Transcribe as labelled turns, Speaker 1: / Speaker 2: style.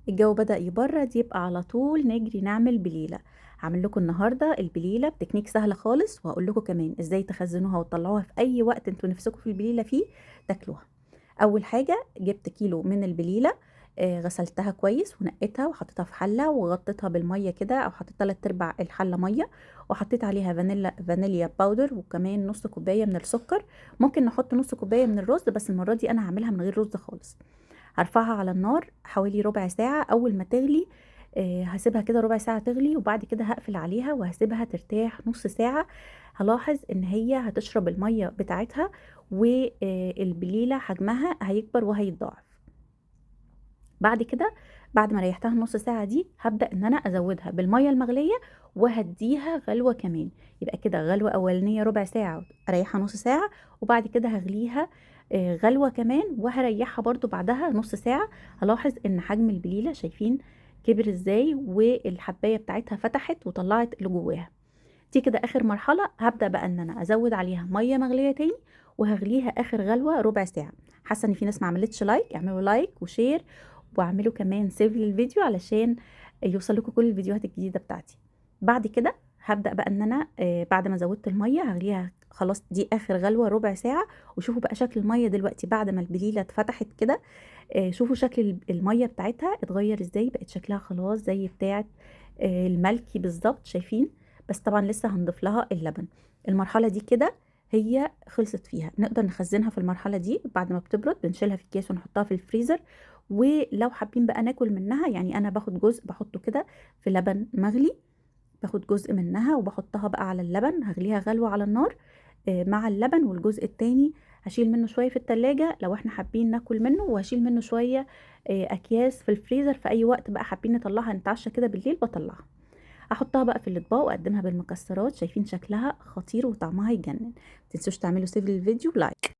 Speaker 1: الجو بدأ يبرد، يبقى على طول نجري نعمل بليلة. هعمل لكم النهارده البليلة بتكنيك سهل خالص، وهقول لكم كمان ازاي تخزنوها وتطلعوها في اي وقت انتوا نفسكم في البليلة فيه تاكلوها. اول حاجة جبت كيلو من البليلة، غسلتها كويس ونقيتها وحطيتها في حلة وغطيتها بالمية كده، او حطيت 3/4 الحلة مية، وحطيت عليها فانيليا powder، وكمان نص كوباية من السكر. ممكن نحط نص كوباية من الرز، بس المرة دي انا هعملها من غير رز خالص. هرفعها على النار حوالي ربع ساعة. أول ما تغلي هسيبها كده ربع ساعة تغلي، وبعد كده هقفل عليها وهسيبها ترتاح نص ساعة. هلاحظ إن هي هتشرب المية بتاعتها، والبليلة حجمها هيكبر وهيتضاعف. بعد كده بعد ما ريحتها النص ساعة دي، هبدأ إن أنا أزودها بالمية المغلية وهديها غلوة كمان. يبقى كده غلوة أولانية ربع ساعة، أريحها نص ساعة، وبعد كده هغليها غلوة كمان وهريحها برضو بعدها نص ساعة. هلاحظ إن حجم البليلة شايفين كبر إزاي، والحباية بتاعتها فتحت وطلعت اللي جواها. دي كده آخر مرحلة. هبدأ بقى إن أنا أزود عليها مية مغلية تاني وهغليها آخر غلوة ربع ساعة. حاسة إن في ناس ما عملتش like، اعملوا like و share، واعملوا كمان save للفيديو علشان يوصل لكم كل الفيديوهات الجديدة بتاعتي. بعد كده هبدأ بقى ان انا بعد ما زودت المية هغليها خلاص، دي اخر غلوة ربع ساعة. وشوفوا بقى شكل المية دلوقتي بعد ما البليلة اتفتحت كده، شوفوا شكل المية بتاعتها اتغير ازاي، بقت شكلها خلاص زي بتاعت الملكي بالظبط، شايفين؟ بس طبعا لسه هنضيف لها اللبن. المرحلة دي كده هي خلصت فيها، نقدر نخزنها في المرحلة دي. بعد ما بتبرد بنشيلها في الكيس ونحطها في الفريزر. ولو حابين بقى ناكل منها، يعني انا باخد جزء بحطه كده في لبن مغلي، باخد جزء منها وبحطها بقى على اللبن، هغليها غلوة على النار مع اللبن، والجزء التاني هشيل منه شوية في التلاجة لو احنا حابين ناكل منه، وهشيل منه شوية اكياس في الفريزر في اي وقت بقى حابين نطلعها نتعشى كده بالليل بطلعها. احطها بقى في الاطباق واقدمها بالمكسرات. شايفين شكلها خطير وطعمها يجنن. متنسوش تعملوا save للفيديو like.